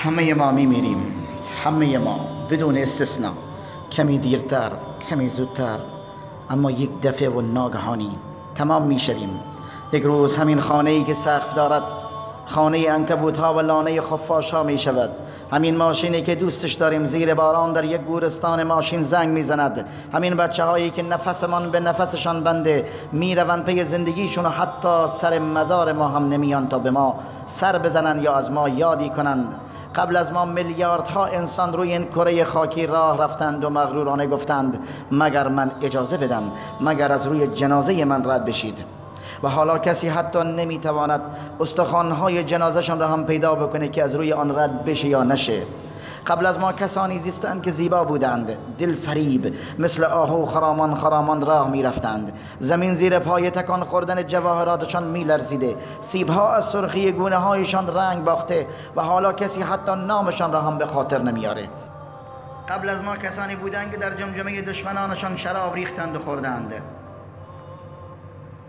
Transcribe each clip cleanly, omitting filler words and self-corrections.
همه ما میمیریم، همه ما بدون استثنا، کمی دیرتر کمی زودتر، اما یک دفعه و ناگهانی تمام میشویم. یک روز همین خانه‌ای که سقف دارد خانه عنکبوت‌ها و لانه خفاش‌ها میشود. همین ماشینی که دوستش داریم زیر باران در یک گورستان ماشین زنگ میزند. همین بچه هایی که نفسمان به نفسشان بنده میروند پی زندگیشون و حتی سر مزار ما هم نمیان تا به ما سر بزنند یا از ما یادی کنند. قبل از ما میلیاردها انسان روی این کره خاکی راه رفتند و مغرورانه گفتند مگر من اجازه بدم، مگر از روی جنازه من رد بشید. و حالا کسی حتی نمیتواند استخوان‌های جنازه‌شان را هم پیدا بکنه که از روی آن رد بشه یا نشه. قبل از ما کسانی زیستند که زیبا بودند، دلفریب، مثل آهو خرامان خرامان راه میرفتند. زمین زیر پای تکان خوردن جواهراتشان میلرزیده، سیبها از سرخی گونه هایشان رنگ باخته و حالا کسی حتی نامشان را هم به خاطر نمیاره. قبل از ما کسانی بودند که در جمجمه دشمنانشان شراب ریختند و خوردند.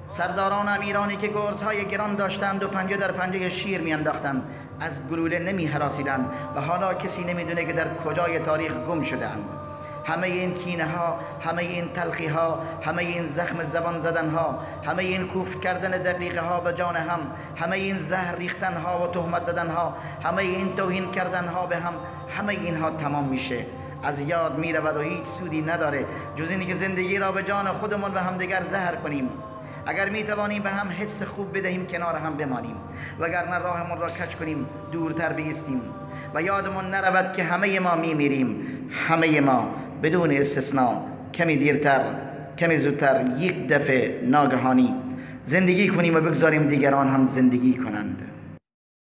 سرداران امیرانی که گرزهای گران داشتند و پنجه در پنجه شیر میانداختند از گلوله نمی‌هراسیدند و حالا کسی نمیدونه که در کجای تاریخ گم شدند. همه این کینه ها، همه این تلخی ها، همه این زخم زبان زدن ها، همه این کوفت کردن دقیقه ها به جان هم، همه این زهر ریختن ها و تهمت زدن ها، همه این توهین کردن ها به هم، همه اینها تمام میشه، از یاد میرود و هیچ سودی نداره جز اینکه زندگی را به جان خودمون و همدیگر زهر کنیم. اگر می توانیم به هم حس خوب بدهیم کنار هم بمانیم، وگرنه راهمون را کج کنیم، دورتر بایستیم و یادمون نرود که همه ما میمیریم، همه ما بدون استثنا، کمی دیرتر کمی زودتر، یک دفعه ناگهانی زندگی کنیم و بگذاریم دیگران هم زندگی کنند.